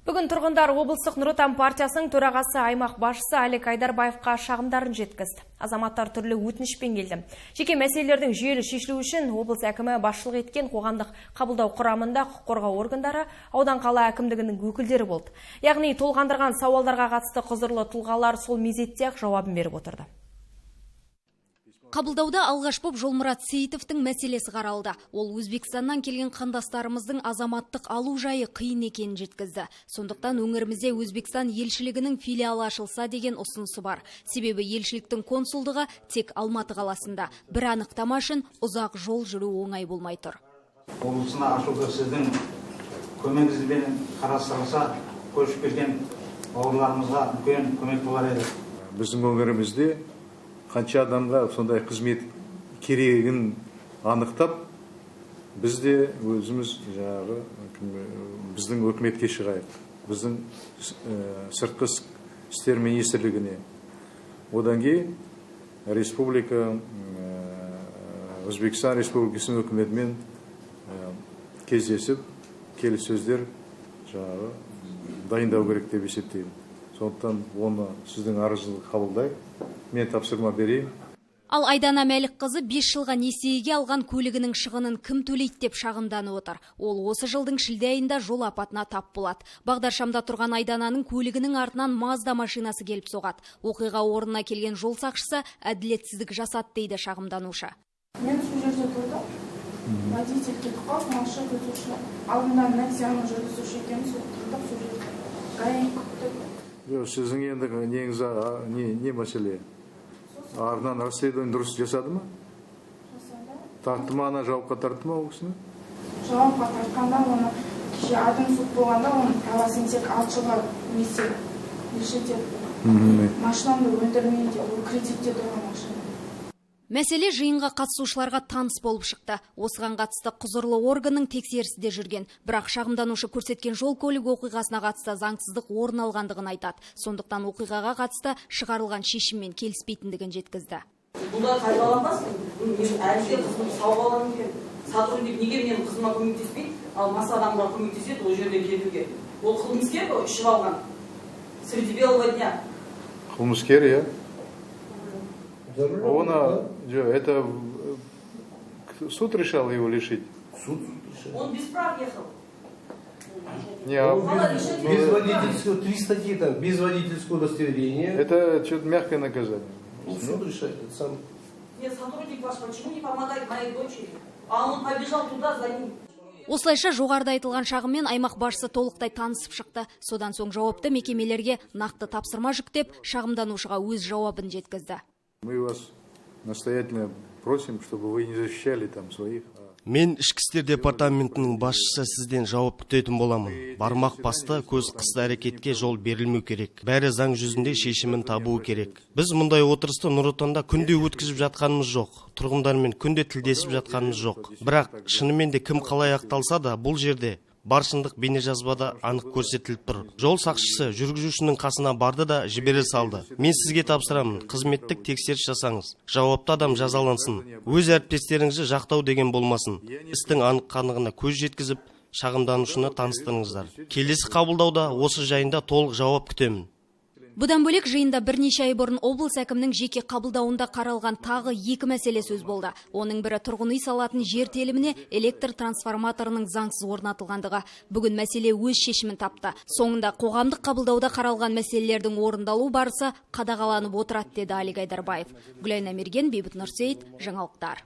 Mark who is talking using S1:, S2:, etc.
S1: Бүгін тұрғындар облыстық Нұр Отан партиясының төрағасы, аймақ басшысы Алик Айдарбаевқа шағымдарын жеткізді. Азаматтар түрлі өтінішпен келді. Жеке мәселелердің жүйелі шешілуі үшін облыс әкімі басшылық еткен қоғамдық қабылдау құрамында құқық қорғау органдары, аудан, қала әкімдігінің өкілдері болды. Яғни толғандырған сауалдарға қатысты құзырлы тұлғалар сол мезетте ақ жауабын беріп отырды.
S2: Қабылдауда алғаш боп Жолмұрат Сейітовтің мәселесі қаралды. Ол Өзбекстаннан келген қандастарымыздың азаматтық алу жайы қиын екенін жеткізді. Сондықтан өңірімізде Өзбекстан елшілігінің филиалы ашылса деген ұсынысы бар. Себебі елшіліктің консулдығы тек Алматы қаласында. Бір анықтама үшін ұзақ жол жүру оңай болмай тұр.
S3: Облысына ашуды сіздің көмегіңізбен қарастырылса, көшіп келген бауырларымызға үлкен көмек болар еді.
S4: Біздің өңірімізде қанша адамға сондай қызмет керегін анықтап, біз де өзіміз жаңағы біздің өкіметке шығайық, біздің сыртқы істер министрлігіне, одан кейін республика Өзбекстан Республикасының өкіметімен кездесіп, келіссөздер жаңағы дайындау керек деп есептеймін. Сондықтан оны, сіздің арызыңызды қабылдайық, мен тапсырма берейін.
S2: Ал Айдана Мәлікқызы 5 жылға несиеге алған көлігінің шығынын кім төлейді деп шағымданып отыр. Ол осы жылдың шілде айында жол апатына тап болады. Бағдаршамда тұрған Айдананың көлігінің артынан Мазда машинасы келіп соғады. Оқиға орнына келген жол сақшысы әділетсіздік жасады дейді шағымданушы.
S5: Мен сол жерде тұрдым. Водитель кетіп қалды, машина жүргізуші. Алдынан Нексияның жүргізуші екенін соқтырдық сол жерде. ГАИ күттік.
S4: Жоқ, сіздің енді неңіз, не мәселе? Артынан расследование дұрыс жасады ма?
S5: Жасады.
S4: Тартты ма, ана жауапқа тартты ма ол кісіні?
S5: Жауапқа тартқанда, оны кеше адым суд болғанда, оның правасын тек 6 жылға несе лишить етті. Машинамды өндірмейін деп, ол кредитте тұрған машина.
S2: Мәселе жиынға қатысушыларға таныс болып шықты. Осыған қатысты құзырлы органның тексерісі де жүрген. Бірақ шағымданушы көрсеткен жол көлік оқиғасына қатысты заңсыздық орын алғандығын айтады. Сондықтан оқиғаға қатысты шығарылған шешіммен келіспейтіндігін жеткізді.
S6: Бұнда қайталанбасын. Мен әлі де қызым сау балам екен. Сотрудник неге менің қызыма көмектеспейді, ал мас адамға көмектеседі ол жерде кетуге? Ол қылмыскер ғой, ішіп алған. Среди белого дня.
S4: Қылмыскер, иә. Оны, жоқ, это суд решал его лишить.
S7: Суд.
S6: Он без прав ехал.
S4: Не, а,
S7: Без водительского, три статьи там, без водительского удостоверения.
S4: Это что-то мягкое наказание.
S7: Ну, суд решает, это сам.
S6: Нет, сотрудник ваш почему не помогает моей дочери? А он побежал туда за ним.
S2: Осылайша, жоғарыда айтылған шағыммен аймақ басшысы толықтай танысып шықты. Содан соң жауапты мекемелерге нақты тапсырма жүктеп, шағымданушыға өз жауабын жеткізді.
S4: Мы вас настоятельно просим, чтобы вы не защищали там своих.
S8: Мен, ішкі істер департаментінің басшысы, сізден жауап күтетін боламын. Бармақ басты, көз қысты әрекетке жол берілмеу керек. Бәрі заң жүзінде шешімін табуы керек. Біз мұндай отырысты Нұр Отанда күнде өткізіп жатқанымыз жоқ, тұрғындармен күнде тілдесіп жатқанымыз жоқ. Бірақ шынымен де кім қалай ақталса да, бұл жерде бар шындық бейнежазбада анық көрсетіліп тұр. Жол сақшысы жүргізушінің қасына барды да жібере салды. Мен сізге тапсырамын: қызметтік тексеріс жасаңыз, жауапты адам жазалансын. Өз әріптестеріңізді жақтау деген болмасын. Істің анық қанығына көз жеткізіп, шағымданушыны таныстырыңыздар. Келесі қабылдауда осы жайында толық жауап күтемін.
S2: Бұдан бөлек, жиында бірнеше ай бұрын облыс әкімінің жеке қабылдауында қаралған тағы екі мәселе сөз болды. Оның бірі – тұрғын үй салатын жер теліміне электр трансформаторының заңсыз орнатылғандығы. Бүгін мәселе өз шешімін тапты. Соңында қоғамдық қабылдауда қаралған мәселелердің орындалу барысы қадағаланып отырады деді Алик Айдарбаев. Гүлайна Мерген, Бейбіт Нұрсейіт, жаңалықтар.